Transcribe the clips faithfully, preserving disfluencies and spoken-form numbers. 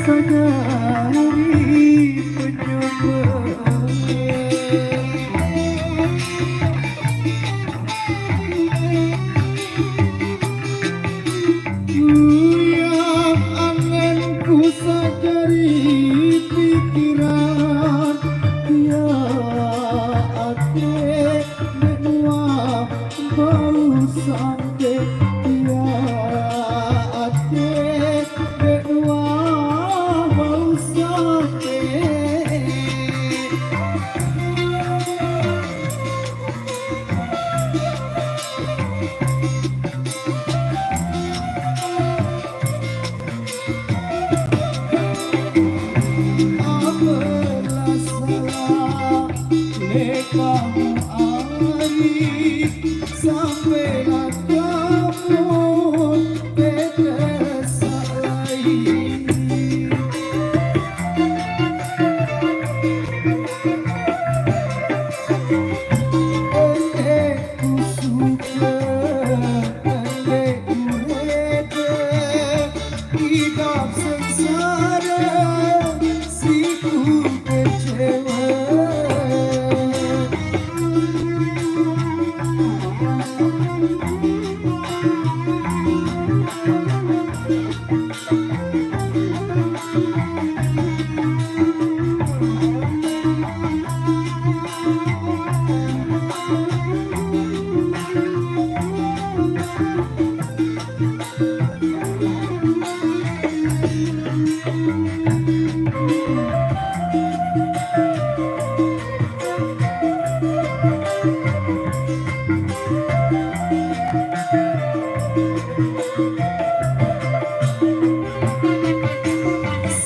Dari penyembah. Uyah angen ku sajari pikiran, ya ate, nek nuah bau sampe, ya ate, nek nuah bau sampe. Apalah salah lekamu ari, sampelah kamu tetesak lai. Ende ku suka, ende ku reda, idap sengsara si ku kecewa.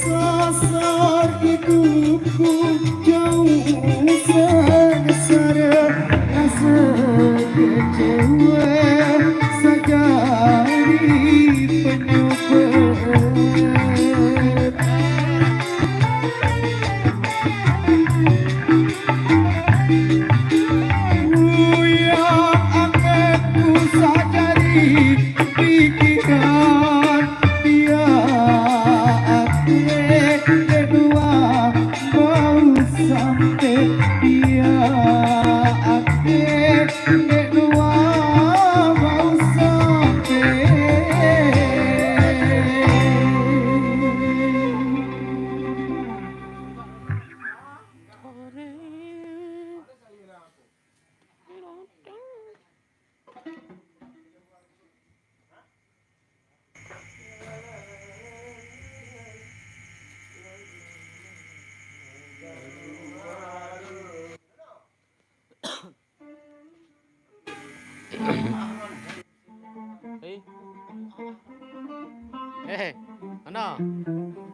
Sasar idupku jauh sengsara, rasa kecewa sajari penyebab. Uyah angenku sajari pikiran, dia ate, kedua bau sampe, dia ate, kedua bau sampe. Hei. Eh, ana.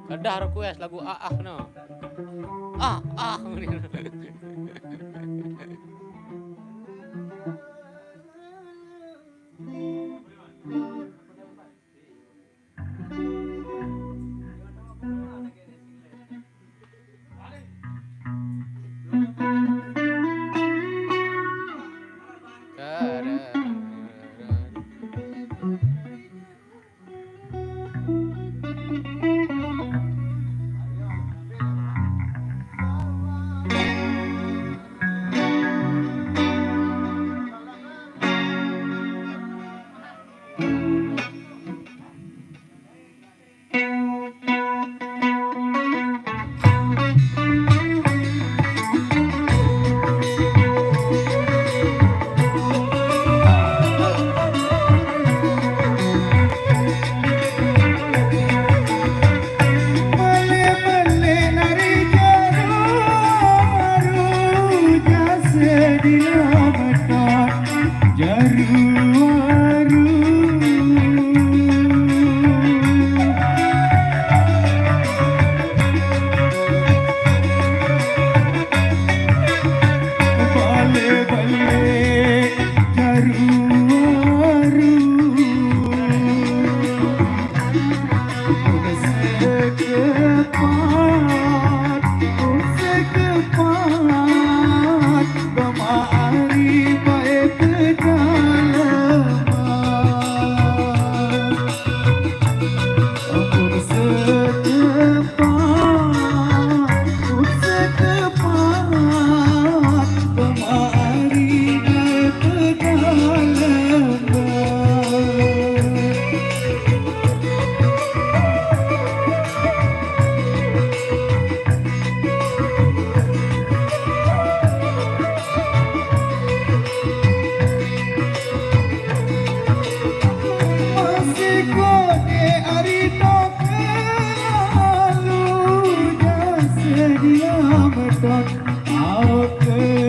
Kedah request lagu Ah Ah no. Ah, ah. Au kelalu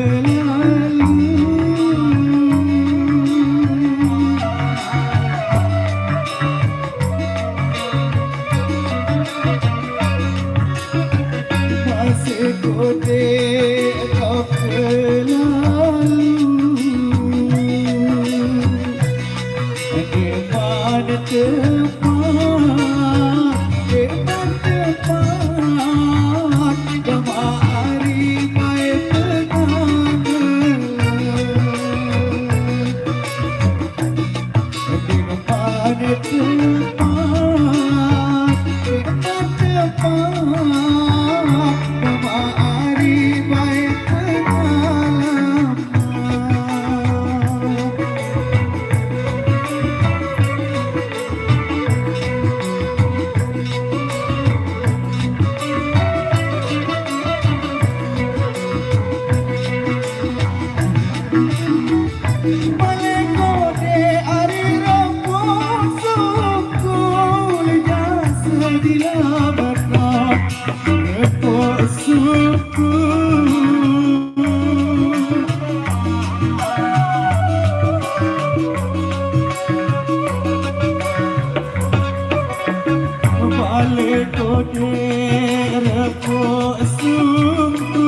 masih kode kau kelalu. Di mana tempat, di mana tempat, kemari mai penangan. Di mana tempat, di mana tempat, kemari mai penangan. Balik kode repuk sungkuh.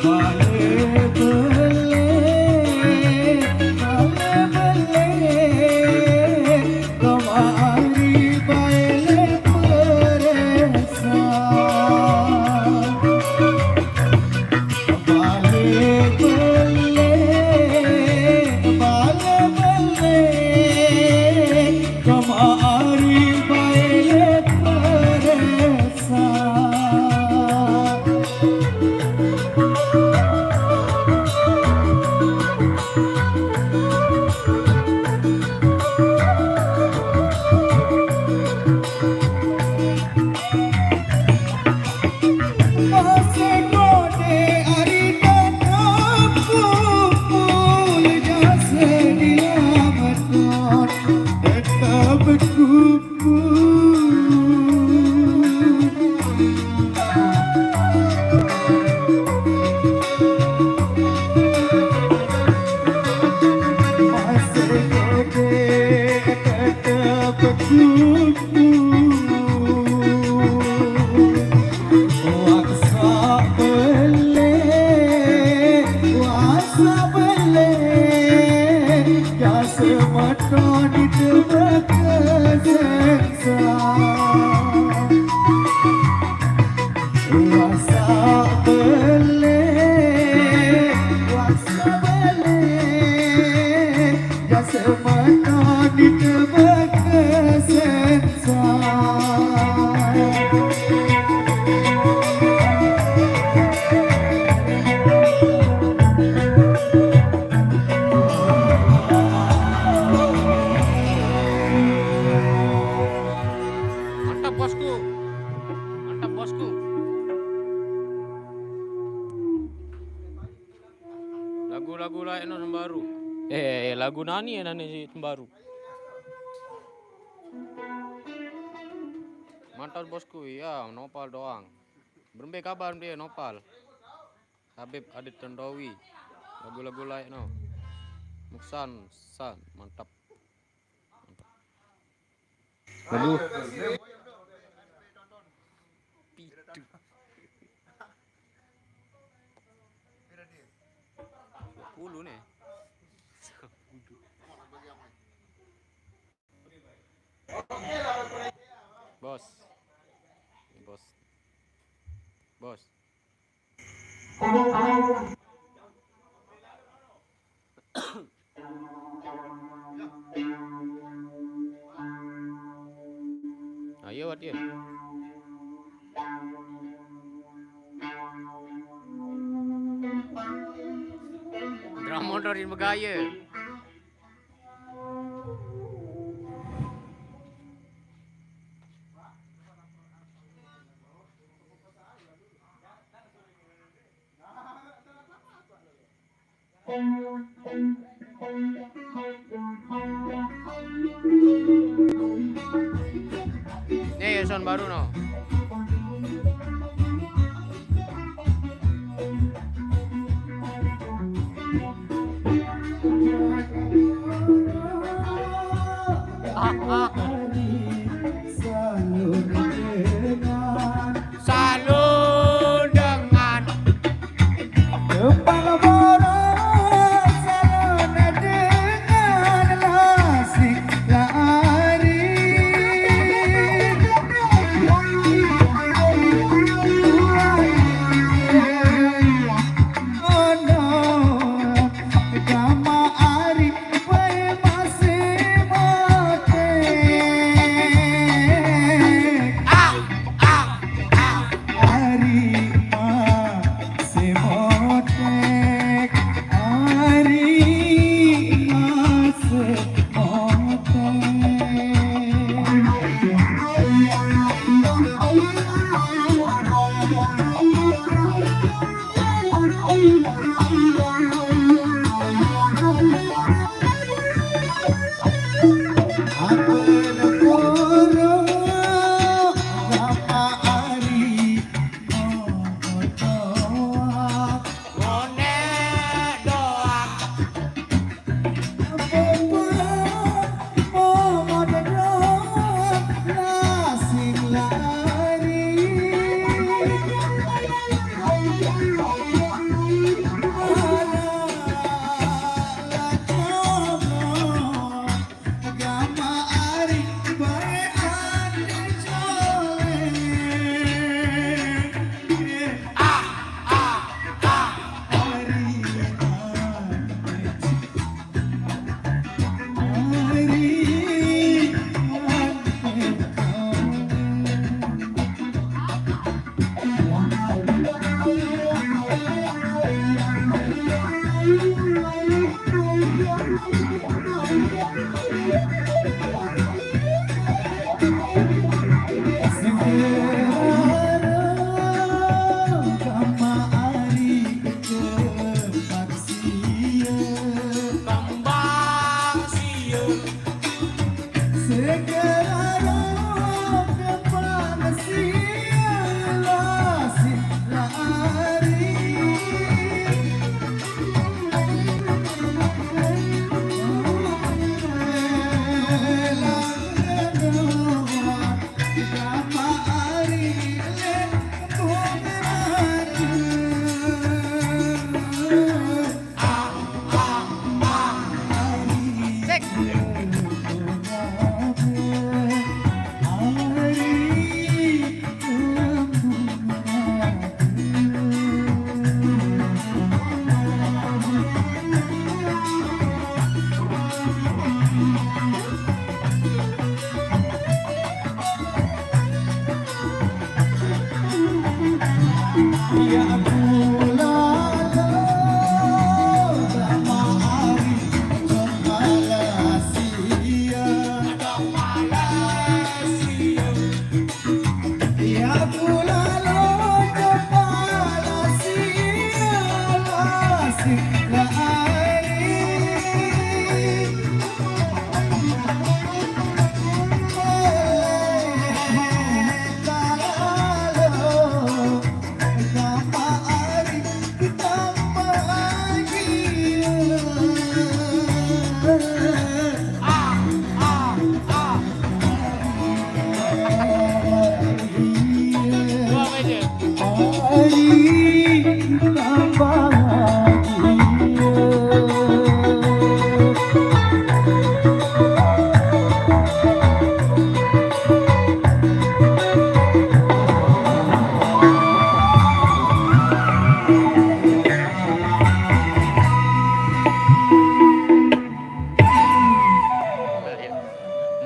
Balik, balik, balik, balik. Kemari balik peresa. Balik, balik, balik, balik. Kemari balik peresa. Mantap, bosku. Mantap, bosku. Lagu-lagu lain no sembaru. Eh, lagu nani ya nani sembaru? Mantap, bosku. Iya, Nopal doang. Berembe kabar dia, Nopal? Habib Adit Tondowi. Lagu-lagu lain no. Muksan, San, mantap. Mantap. Lagu. Pitu. Sepuluh nih. Bos. Bos. Bos. Ayo, wat, ya. Drama dari megaya. Nih, sound baru no.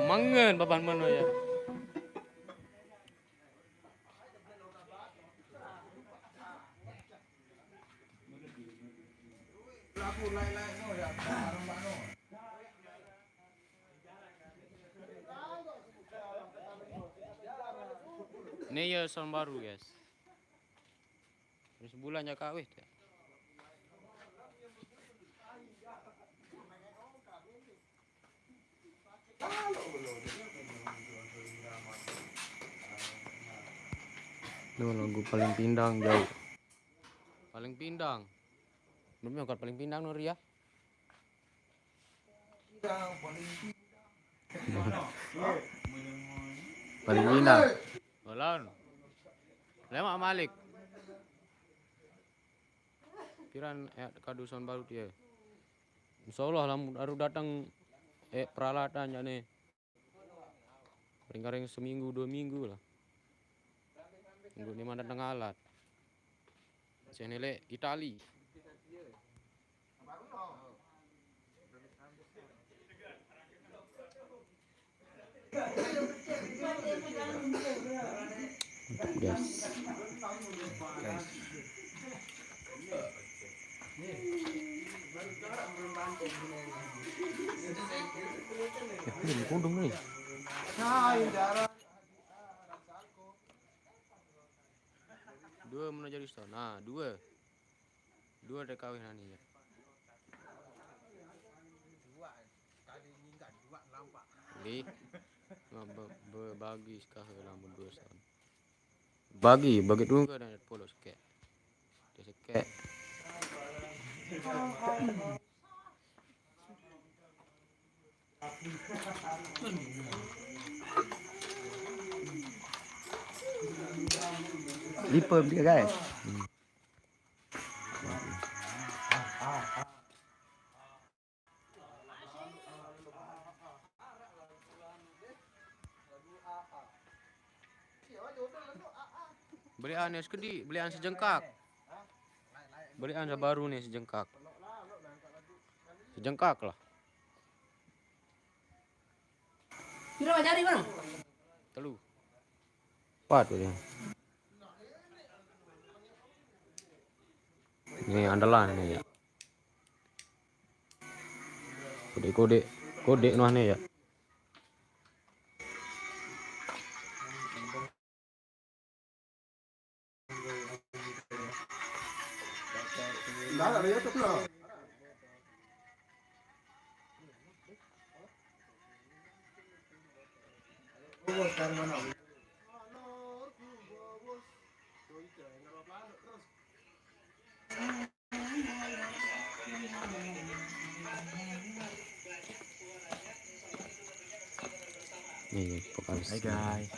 Mangen baban mano ya. Ini ya sound baru, guys. Terus bulan ya kawih ya. Tuh lagu paling pindang jauh. Paling pindang. Belum yang paling pindang Nur ya. Paling pindang. Lawan. Lemak Malik. Piran eh, kado sound baru dia. Insya Allah lamun baru datang eh peralatan ya nih. Paling-paling seminggu dua minggu lah. Tunggu ni mana datang alat. Saya nilai Itali. Guys. Guys. Ya, ini kudung nih. Dua mana jadi stone? Nah, dua. Dua ada kawin nani ya. Dua kali minggat, dua lampak. Di. Nah, be, be, bagi sekah lamun dua stone. Bagi, bagi dulu kan ada polo sekek. Dia sekek. Lipa dia guys. Beli ane sekedi, beli ane sejengkak. Beli ane baru nih sejengkak. Sejengkak lah. Piro jari, Bang? Telu. Empat ya. Ini andalan nih ya. Kode-kode, kode nuh nih ya. Nih, vokalis. Hai guys.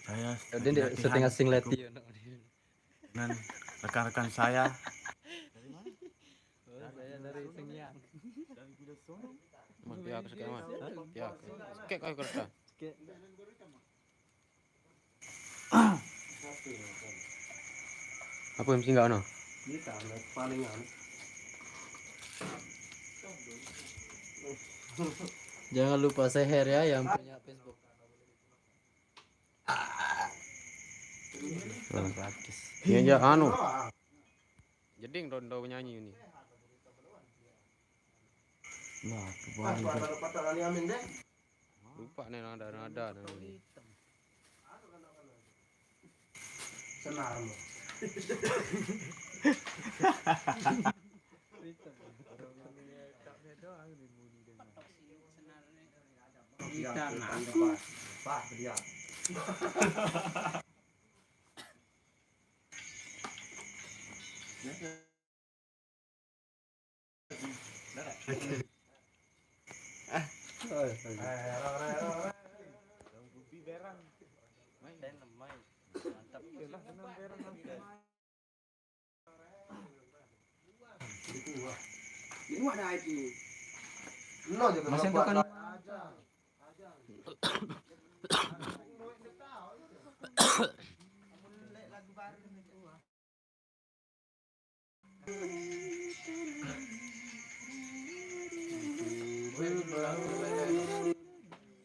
Saya Dia dia latihan setengah sing leti ya. dengan rekan-rekan saya. Oh, saya dari Sengiang. Mas, pihak sekian, Mas. Pihak. Kek, ayo kerja. Apa yang singgah no? Jangan lupa share ya yang punya Facebook. Gratis. Ya, ya, anu. Jeding do, do nyanyi ini. Nah, kebalik. Lupa nih nada-nada nih. Senar lo. Kita Kita ngaku. Pak, dia. Ini ada itu. Masih itu kan.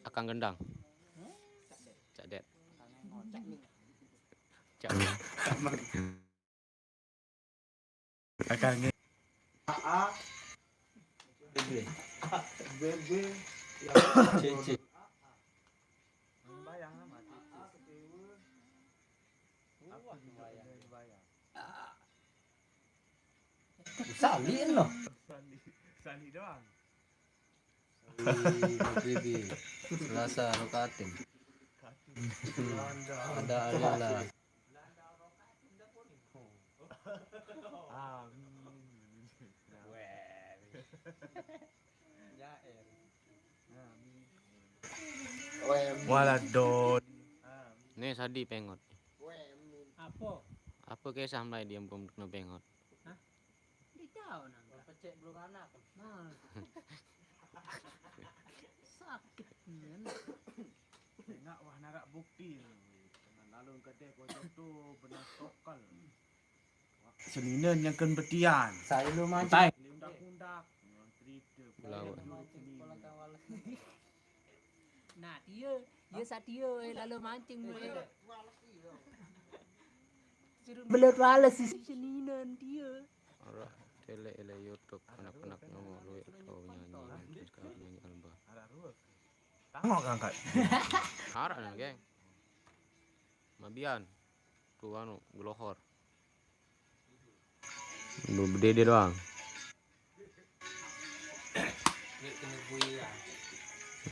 Akang Gendang. Cak Det. Cak. Akang A A B B B C C. Sali lo. Sandi doang. Sali Habibie. Selasa Rokatin. Ada Alila. Amin. Waladon. Nih Sadi pengot. Apa? Apa kisah mulai dia belum kena pengot? Di tahu nang. Pecek belum anak. Nah. Sakit kan. Nak wah narak bukti. Dengan lalu kedai kocok tu benar tokal. Senina yang kan betian. Saya lu Utai. Undak-undak. Cerita. Lawan. Nah, dia dia saat dia eh, lalu mancing mulai. Suruh beler pala si seninan dia. Ora tele ele YouTube anak-anak ngomong lu ya tau nyanyi terus kalau nyanyi alba. Tangok angkat. Harak nang geng. Mabian. Tuh anu gelohor. Lu bedede doang.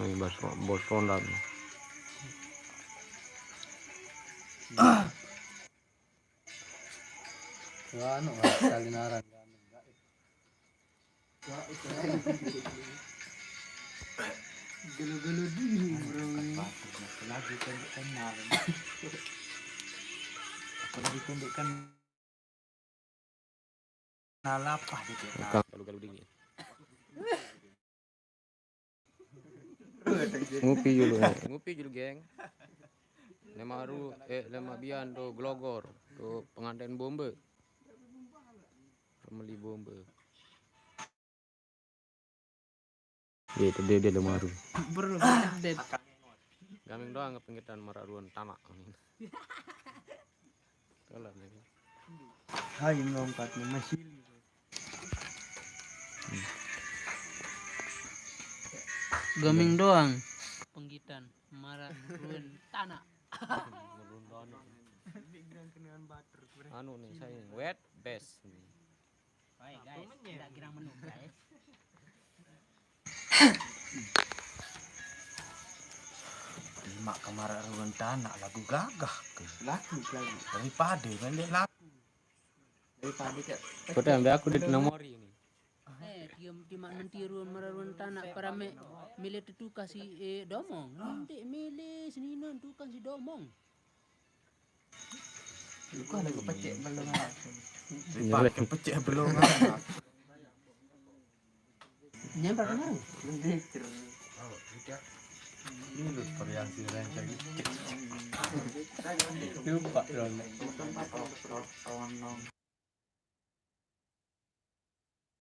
Ini bos bos ronda. Wah, anu, wah, salinaran. Gelo-gelo diri, bro. Lagi tunjukkan malam. Lagi tunjukkan nalapah gitu. Kalau galu dingin. Ngupi dulu, ngupi dulu, geng. Lemaru, eh, lemabian do gelogor, do pengantin bombe. Pembeli bombe. Dia itu dia dia lemaru. Bro, dead. Gaming doang kepengitan mararuan tanak. Tolak nih. Hai ngompat nih masih. Gaming doang. Penggitan marah ruen tanah. Anu nih saya wet best nih. Baik guys, tidak girang menu guys. Marak ruan tanak lagu gagah ke. Lagu, lagu. Daripada pendek lagu. Daripada cak. Kau dah ambil aku di nomor ini. Eh, dia dia mak mentiru meraruan tanak para me mele tetuka si eh domong. Nanti mele seninan tukang si domong. Kau lagu pecek belum. Daripada pecek belum. Nyambar kemarin. Mendikir. Ini lu variasi rancak gitu. Lupa dong.